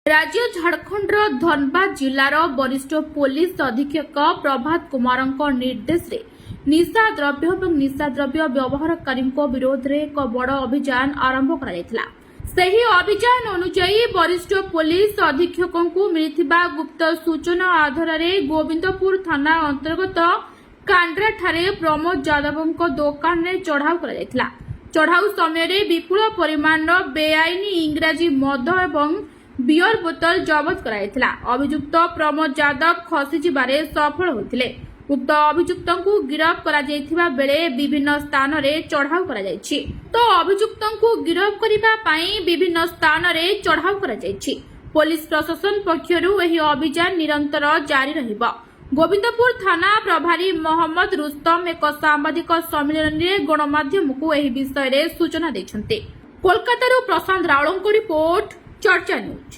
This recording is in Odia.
ରାଜ୍ୟ ଝାଡ଼ଖଣ୍ଡର ଧନବାଦ ଜିଲ୍ଲାର ବରିଷ୍ଠ ପୋଲିସ ଅଧୀକ୍ଷକ ପ୍ରଭାତ କୁମାରଙ୍କ ନିର୍ଦ୍ଦେଶରେ ନିଶା ଦ୍ରବ୍ୟ ଏବଂ ନିଶାଦ୍ରବ୍ୟ ବ୍ୟବହାରକାରୀଙ୍କ ବିରୋଧରେ ଏକ ବଡ଼ ଅଭିଯାନ ଆରମ୍ଭ କରାଯାଇଥିଲା। ସେହି ଅଭିଯାନ ଅନୁଯାୟୀ ବରିଷ୍ଠ ପୋଲିସ ଅଧୀକ୍ଷକଙ୍କୁ ମିଳିଥିବା ଗୁପ୍ତ ସୂଚନା ଆଧାରରେ ଗୋବିନ୍ଦପୁର ଥାନା ଅନ୍ତର୍ଗତ କାଣ୍ଡ୍ରାଠାରେ ପ୍ରମୋଦ ଯାଦବଙ୍କ ଦୋକାନରେ ଚଢ଼ାଉ କରାଯାଇଥିଲା। ଚଢ଼ାଉ ସମୟରେ ବିପୁଳ ପରିମାଣର ବେଆଇନ ଇଂରାଜୀ ମଦ ଏବଂ ବିୟର ବୋତଲ ଜବତ କରାଯାଇଥିଲା। ଅଭିଯୁକ୍ତ ପ୍ରମୋଦ ଯାଦବ ଖସିଯିବାରେ ସଫଳ ହୋଇଥିଲେ। ଉକ୍ତ ଅଭିଯୁକ୍ତଙ୍କୁ ଗିରଫ କରାଯାଇଥିବା ବେଳେ ବିଭିନ୍ନ ସ୍ଥାନରେ ଚଢ଼ାଉ କରାଯାଇଛି। ତ ଅଭିଯୁକ୍ତଙ୍କୁ ଗିରଫ କରିବା ପାଇଁ ବିଭିନ୍ନ ସ୍ଥାନରେ ଚଢ଼ାଉ କରାଯାଇଛି। ପୋଲିସ ପ୍ରଶାସନ ପକ୍ଷରୁ ଏହି ଅଭିଯାନ ନିରନ୍ତର ଜାରି ରହିବ। ଗୋବିନ୍ଦପୁର ଥାନା ପ୍ରଭାରୀ ମହମ୍ମଦ ରୁସ୍ତମ ଏକ ସାମ୍ବାଦିକ ସମ୍ମିଳନୀରେ ଗଣମାଧ୍ୟମକୁ ଏହି ବିଷୟରେ ସୂଚନା ଦେଇଛନ୍ତି। କୋଲକାତାରୁ ପ୍ରଶାନ୍ତ ରାଉଳଙ୍କ ରିପୋର୍ଟ, ଚର୍ଚ୍ଚା ନ୍ୟୁଜ୍।